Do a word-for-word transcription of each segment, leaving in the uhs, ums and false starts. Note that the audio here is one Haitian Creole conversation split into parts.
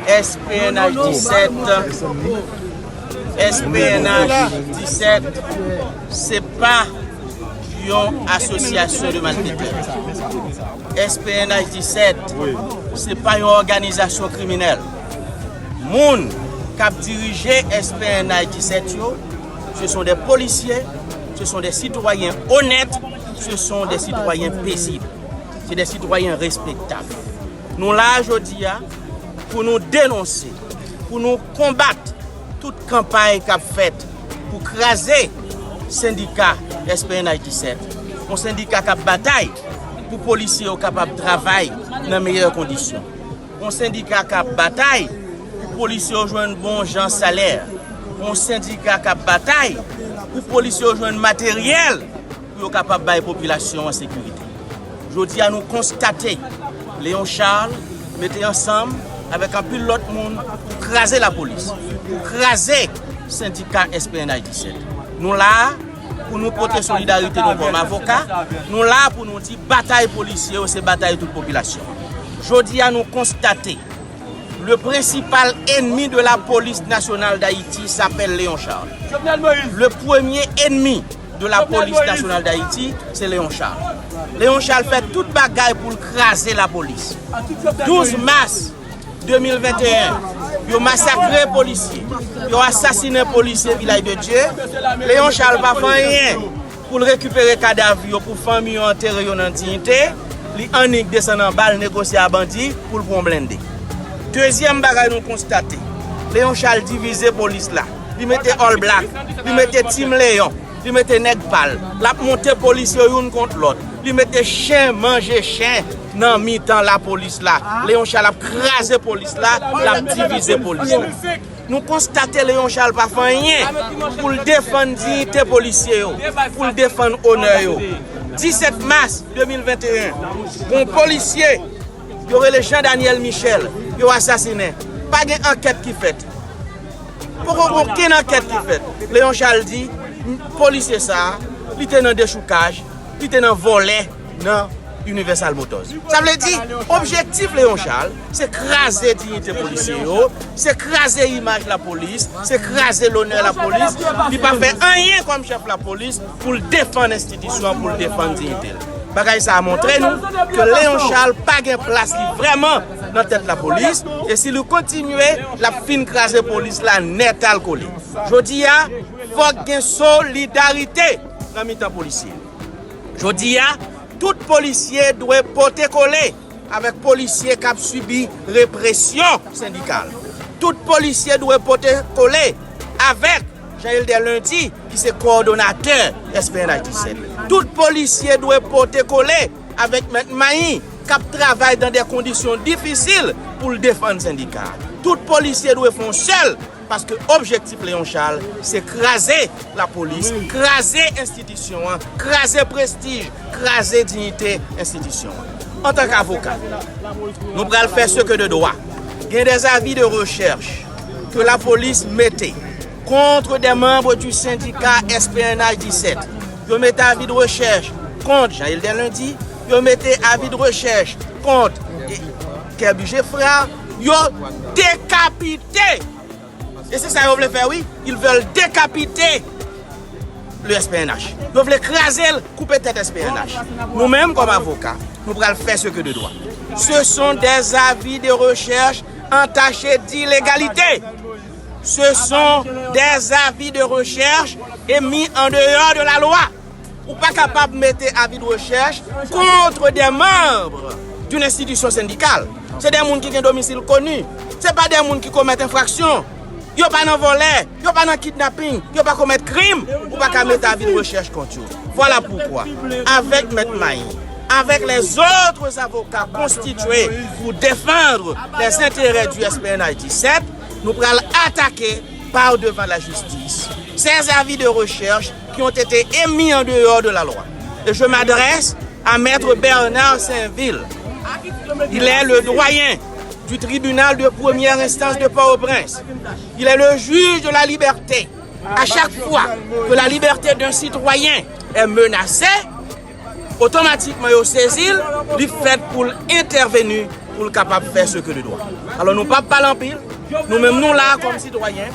S P N H disèt, S P N H disèt, se pa yon asosyasyon de malfetè. S P N H disèt, se pa yon òganizasyon kriminèl. Moun k ap dirije S P N H disèt yo, ce sont des policiers, ce sont des citoyens honnêtes, ce sont des citoyens paisibles, c'est des citoyens respectables. Nou la jodi a pou nou denonse, pou nou konbat tout kanpay k ap fèt pou kraze sendika S P N H disèt, yon sendika k ap batay pou polisye yo kapab travay nan meyè kondisyon, yon sendika k ap batay pou polisye yo jwenn bon jan salè, yon sendika k ap batay pou polisye yo jwenn materyèl pou yo kapab bay popilasyon an sekirite. Jodi a, nou konstate Léon Charles mete ansanm avèk anpil lòt moun pou kraze lapolis, pou kraze sendika S P N H disèt. Nou la pou nou pote solidarite nou kòm avoka, nou la pou nou di batay polisye yo se batay tout popilasyon. Jodi a, nou konstate le principal ennemi de la police nationale d'Haïti s'appelle Léon Charles. Le premier ennemi de la police nationale d'Haïti, c'est Léon Charles. Léon Charles fè tout bagay pou l kraze lapolis. Douz mas de mil venteyen, yo masakre polisye, yo asasinen polisye Vilaj de Dye. Léon Charles pa fè anyen pou l rekipere kadav yo, pou fanmi yo antere yo nan diyite. Li annik desann anba, l negosye a bandi pou l pran yon blende. Dezyèm bagay nou konstate, Léon Charles divize polis la. Li mete All Black, li mete Team Léon, li mete nèg pa l. L ap monte polis yo youn kont lòt. Li mete chen manje chen nan mitan lapolis la. Léon Charles ap kraze polis la, l ap divize polis la. Nou konstate Léon Charles pa fè anyen pou l defann diyite polisye yo, pou l defann onè yo. Disèt mas de mil venteyen, gon polisye yo rele Jean Daniel Michel, yo asasinen. Pa gen ankèt ki fèt. Poko gen okenn ankèt ki fèt. Léon Charles di, polisye sa a, li te nan dechoukaj, li te nan vòlè nan Universal Motors. Sa vle di, objektif Léon Charles, se kraze diyite polisye yo, se kraze imaj lapolis, se kraze lonè lapolis. Li pa fè anyen kòm chèf lapolis pou l defann enstitisyon an, pou l defann diyite l. Bagay sa a montre nou ke Léon Charles pa gen plas li vrèman nan tèt lapolis, e si li kontinye, l ap fin kraze polis la nètalkole. Jodi a, fòk gen solidarite nan mitan polisye. Jodi a, tout polisye dwe pote kole avèk polisye k ap sibi represyon sendikal. Tout polisye dwe pote kole avèk Jean Hilder Lundi, ki se kowòdonatè S P N H disèt. Tout polisye dwe pote kole avèk Mèt Mayi, k ap travay dan de kondisyon difisil pou l defann sendika. Tout polisye dwe fè yon sèl, paske objektif Léon Charles, se kraze lapolis, kraze enstitisyon an, kraze prestij, kraze diyite enstitisyon an. Antanke avoka, nou pral fè ce que de droit. Gen des avis de recherche ke lapolis mete contre des membres du syndicat S P N H disèt. Yo mete avi de rechèch kont Jean Hilder Lundi, yo mete avi de rechèch kont Kerby Geffrard, yo dekapite. E se sa yo vle fè, wi. Ils veulent décapiter le S P N H. Yo vle kraze l, koupe tèt S P N H. Nou menm, kòm avoka, nou pral fè ce que de droit. Ce sont des avis de recherche entachés d'illégalité. Ce sont des avis de recherche émis en dehors de la loi. Ou pa kapab mete avi de rechèch contre des membres d'une institution syndicale. Se de moun ki gen domisil koni. Se pa de moun ki komèt enfraksyon. Yo pa nan vòlè, yo pa nan kidnaping, yo pa komèt krim. Ou pa ka mete avi de rechèch kont yo. Voilà pourquoi, avec Mèt Mayi, avec les autres avocats constitués pour défendre les intérêts du S P N H disèt, nou pral atake par devant la justice ces avis de recherche qui ont été émis en dehors de la loi. Et je m'adresse à Maître Bernard Sainvil. Il est le doyen du tribunal de première instance de Port-au-Prince. Il est le juge de la liberté. À chaque fois que la liberté d'un citoyen est menacée, otomatikman yo sezi l, li fèt pou l entèveni pou l kapab fè ce que de droit. Alò, nou p ap pale anpil, nou menm nou la kòm sitwayen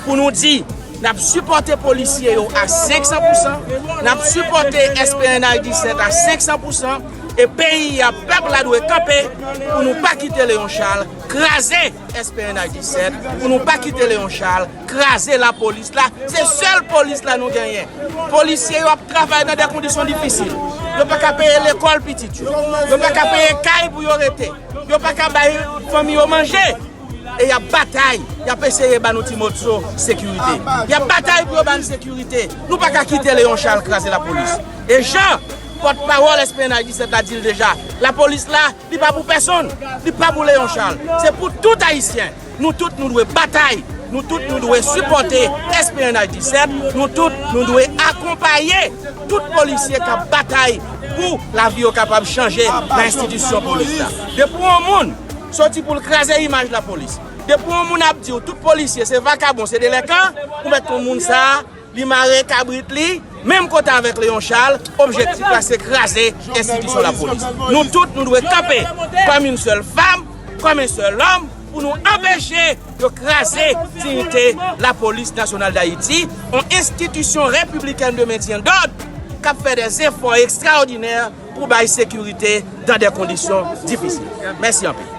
pou nou di n ap sipòte polisye yo a senk san pou san, n ap sipòte S P N H disèt a senk san pou san, e peyi a, pèp la dwe kanpe pou nou pa kite Léon Charles kraze S P N H disèt, pou nou pa kite Léon Charles kraze lapolis la. Se sèl polis la nou genyen. Polisye yo ap travay nan de kondisyon difisil. Yo pa ka peye lekòl pitit yo. Yo pa ka peye kay pou yo rete. Yo pa ka bay fanmi yo manje. E y ap batay, y ap eseye ba nou ti mòso sekirite. Y ap batay pou yo ba n sekirite. Nou pa ka kite Léon Charles kraze lapolis. E jan pòtpawòl S P N H disèt la di l deja, lapolis la, li pa pou pèsonn, li pa pou Léon Charles. Se pou tout Ayisyen. Nou tout nou dwe batay, nou tout nou dwe sipòte S P N H disèt, nou tout nou dwe akonpaye tout polisye k ap batay pou lavi yo kapab chanje nan enstitisyon polis la. Depi yon moun soti pou l kraze imaj lapolis, depi yon moun ap di w tout polisye se vakabon, se delenkan, ou mèt yon moun sa a, li mare kabrit li, menm kote avèk Léon Charles, objektif la se kraze enstitisyon lapolis. Nou tout nou dwe kanpe kòm yon sèl fanm, kòm yon sèl òm, pou nou anpeche yo kraze diyite Lapolis Nasyonal d Ayiti, yon enstitisyon repiblikèn de mentyen dòd k ap fè de zefò ekstraòdinè pou bay sekirite dan de kondisyon difisil. Mèsi anpil.